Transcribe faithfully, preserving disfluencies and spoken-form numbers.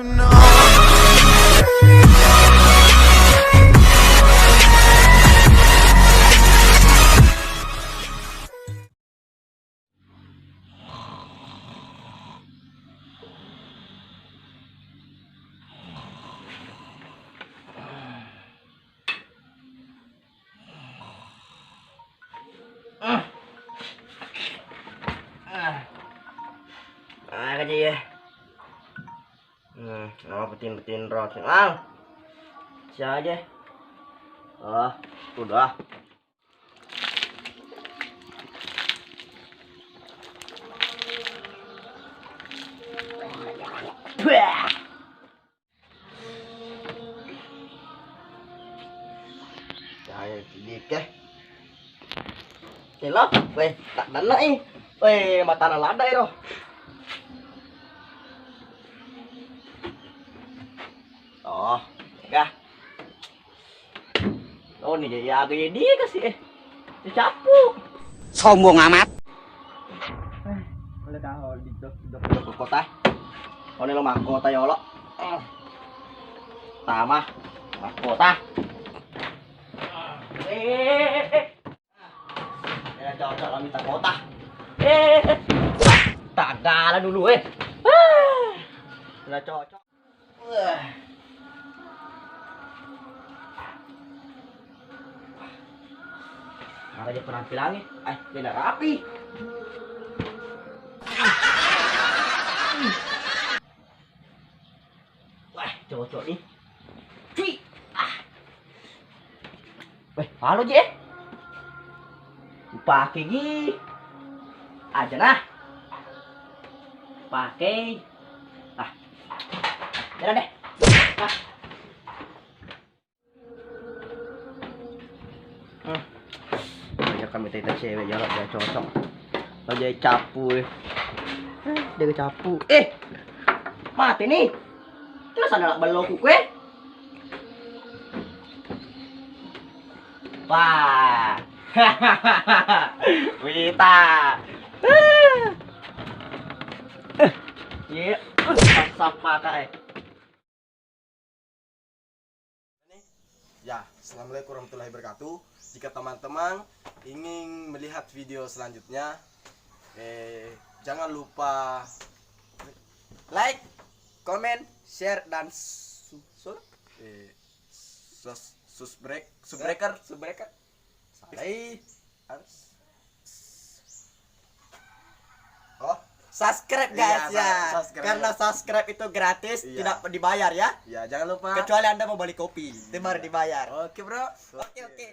Ah. Ah. Ah, kerja ya. Hmm, oh, betin-betin rot. Ah. Siapa aja? Oh, udah. Bah. Cahaya sedikit. Telo, weh, tak dana eh. Weh, matana lada ero. Oh, ya. Oh, ni ya, ya, dia kasih eh. Dicapu. Sombong amat. Eh, boleh dah, oh, di dok, dok, dok, kota. Oh, ni lo mahkota ya Allah. Tama, mahkota. Eh, eh, eh, eh. Ya, cocok lah minta kota. Eh, eh, eh. Tagala dulu eh. Ah. Udah cocok. Wah. Maraja penampilannya, eh, beda rapi. Wah, cocok nih. Cui. Ah. Weh, halo je. Upake gi. Aja nah. Pake. Ah. Jalan deh. Ah. Hmm. Banyak kami tita cewek jalan gak cocok. Lo jadi capu eh. Eh, dia capu. Eh. Mati nih. Terus ada lak belokku kue. Wah. Wita. Iya, sapa kak eh. Ya, assalamualaikum warahmatullahi wabarakatuh. Jika teman-teman ingin melihat video selanjutnya, eh, jangan lupa like, comment, share, dan su-, su-, eh, sus-, susbrek-, subscriber, subscriber. Salah. Harus. Oh, subscribe, iya, guys, ya. Sa-, subscribe. Karena subscribe itu gratis, iya, tidak dibayar ya. Iya, jangan lupa. Kecuali Anda mau beli kopi, itu baru, iya, dibayar. Oke, bro. Oke, oke.